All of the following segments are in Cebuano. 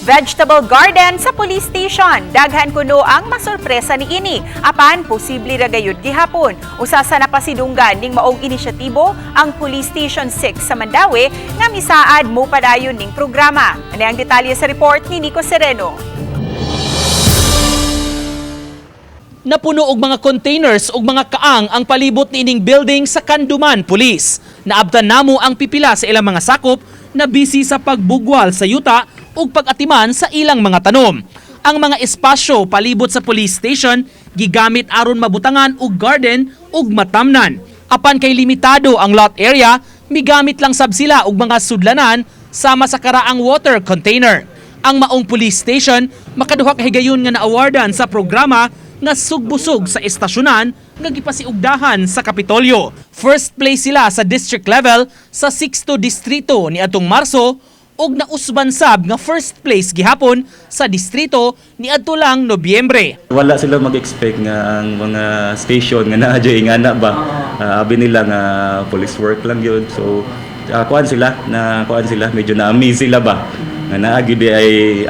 Vegetable garden sa police station. Daghan kuno ang masorpresa ni ini. Apan posible ra gayud gihapon. Usa sa napasidunggan ning maong inisyatibo ang Police Station 6 sa Mandaue nga misaad mo padayon ning programa. Ani ang detalye sa report ni Nico Sereno. Napuno og mga containers ug mga kaang ang palibot niining building sa Canduman Police. Naabtan namo ang pipila sa ilang mga sakop na busy sa pagbugwal sa yuta ug pag-atiman sa ilang mga tanom. Ang mga espasyo palibot sa police station gigamit aron mabutangan og garden ug matamnan. Apan kay limitado ang lot area, migamit lang sab sila og mga sudlanan sama sa karaang water container. Ang maong police station makaduha ka higayon nga naawardan sa programa nga sugbusog sa estasyonan nga gipasiugdahan sa Kapitolyo. First place sila sa district level sa 6th distrito ni atong Marso ug nausban sab nga first place gihapon sa distrito ni adto lang Nobyembre. Wala sila mag-expect nga ang mga station nga naa dyan nga na ba. Abi nila nga police work lang yun. So kuan sila na kuan sila, medyo na-amaze sila ba nga naa gyud di ay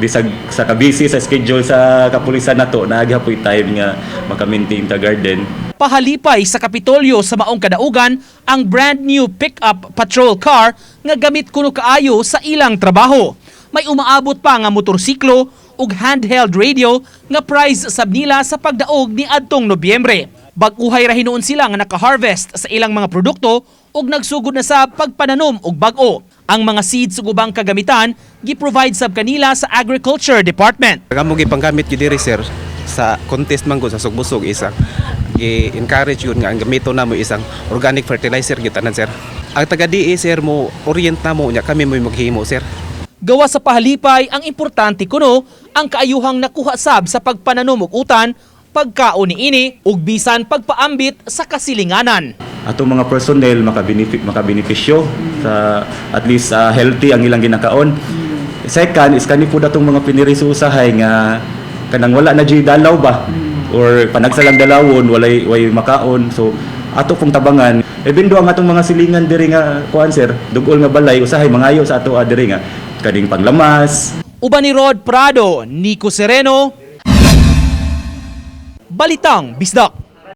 bisag sa kabisi sa schedule sa kapulisan nato, naa gyud time nga maka-maintain ta garden. Pahalipay sa Kapitolyo sa maong kadaugan ang brand new pickup patrol car nga gamit kuno kaayo sa ilang trabaho. May umaabot pa nga motorsiklo ug handheld radio nga prize sab nila sa pagdaog ni adtong Nobyembre. Bag-uhay ra hinuon sila nga naka-harvest sa ilang mga produkto ug nagsugod na sa pagpananom og bag-o. Ang mga seeds ug ubang kagamitan gi-provide sab kanila sa Agriculture Department. Ang among gipanggamit gyud diri, sir, sa contest man gud sa sugbusog, isang gi-encourage yun nga ang gamiton namo isang organic fertilizer gyud tanan, sir. Ang taga DA, sir, mo orient namo nya kami mo maghimo, sir. Gawa sa pahalipay, ang importante kuno ang kaayuhang nakuha sab sa pagpananom og utan, pagkaon niini ug bisan pagpaambit sa kasilinganan. Atong mga personnel makabenepisyo sa at least healthy ang ilang ginakaon. Second is kani pud atong mga piniriso usahay nga kanang wala na jud dalaw ba or panagsa lang dalawon, walay makaon, so ato pong tabangan even though ang atong mga silingan diri nga kuan, sir, dugol nga balay usahay mangayo sa ato diri nga kaning panglamas. Uban ni Rod Prado, Nico Sereno, Balitang Bisdak.